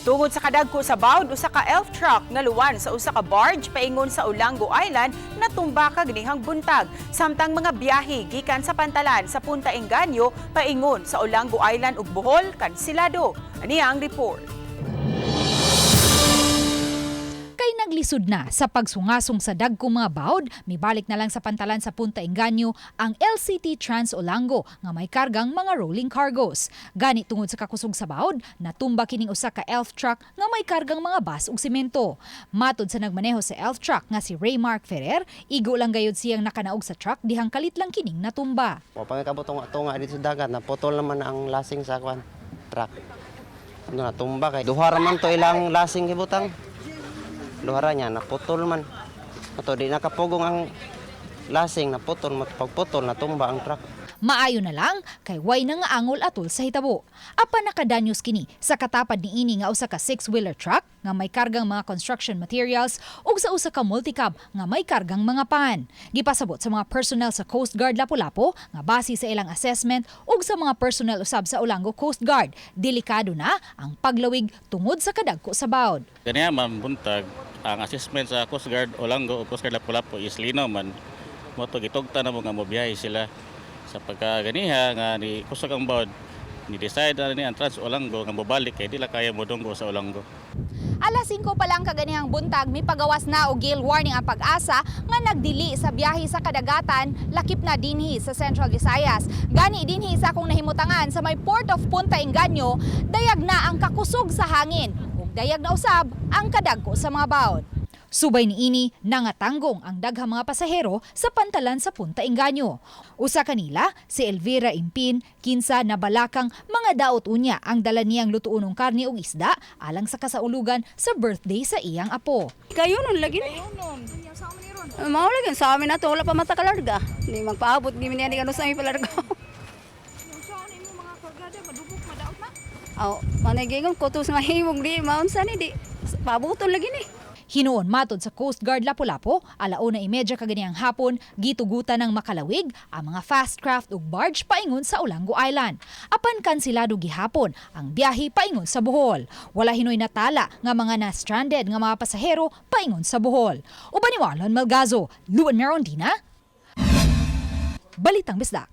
Tungod sa kadagko sa bawd, usa ka elf truck nga luwan sa usa ka barge paingon sa Olango Island natumba kaganihang buntag. Samtang mga biyahe gikan sa pantalan sa Punta Engaño paingon sa Olango Island ug Bohol kansilado. Ani ang report. Kay naglisod na sa pagsungasong sa dagkong mga bawd, mibalik na lang sa pantalan sa Punta Engaño ang LCT Trans Olango nga may kargang mga rolling cargos. Gani tungod sa kakusog sa bawd, natumba kining usa ka elf truck nga may kargang mga bus ug simento. Matod sa nagmaneho sa elf truck nga si Ray Mark Ferrer, igo lang gayud siyang nakanaog sa truck dihang kalit lang kining natumba. O pangikabot tunga dito sa dagat, naputol naman ang lasing sa kwan, truck. Ano, natumba kay duha ra man to ilang lasing gibutang. Duha ra niya naputol man. Ato di nakapugong ang lasing, naputol, pagputol natumba ang truck. Maayo na lang kay way nga angol atol sa hitabo. Apan nakadanyos kini sa katapad niini nga usa ka six-wheeler truck nga may kargang mga construction materials ug sa usa ka multicab nga may kargang mga pan. Gipasabot sa mga personnel sa Coast Guard Lapu-Lapu nga base sa ilang assessment ug sa mga personnel usab sa Olango Coast Guard, delikado na ang paglawig tungod sa kadagko sa bawd. Ganiya man buntag, ang assessment sa Coast Guard Olango o Coast Guard Lapu-Lapu is linaw man. Mao to gitugtan na mo nga mobiyahe sila. Sa pagkaganiha nga ni kusog ang bawd, ni decide na ni ang Trans Olango nga mobalik kay di la kaya modunggo sa Olango. Alas 5 pa lang kaganihang buntag, may pagawas na og gale warning ang PAGASA nga nagdili sa biyahe sa kadagatan lakip na dinhi sa Central Visayas. Gani dinhi sa akong nahimutangan sa may Port of Punta Engaño, dayag na ang kakusog sa hangin ug dayag na usab ang kadagko sa mga bawd. Subay niini, nangatanggong ang daghang mga pasahero sa pantalan sa Punta Engaño. Usa kanila, si Elvira Impin, kinsa nabalakang mga daot unya ang dala niyang lutuonong karne ug isda alang sa kasaulugan sa birthday sa iyang apo. Kayo nun lagi ni. Mao lagi sa amin na to, wala pa mata kalarga. Di magpaabot di mi niya sa amin palarga. Aw, managingon ko to sa mahimong di maunsa ni di pabuton lagi ni. Hinuon matod sa Coast Guard Lapu-Lapu, 1:30 kaganihang hapon, gitugutan ng makalawig ang mga fast craft ug barge paingon sa Olango Island. Apan kansilado gihapon ang biyahe paingon sa Bohol. Wala hinoy natala nga mga na-stranded nga mga pasahero paingon sa Bohol. Uban ni Marlon Malgazo, Luan Merondina, Balitang Bisdak.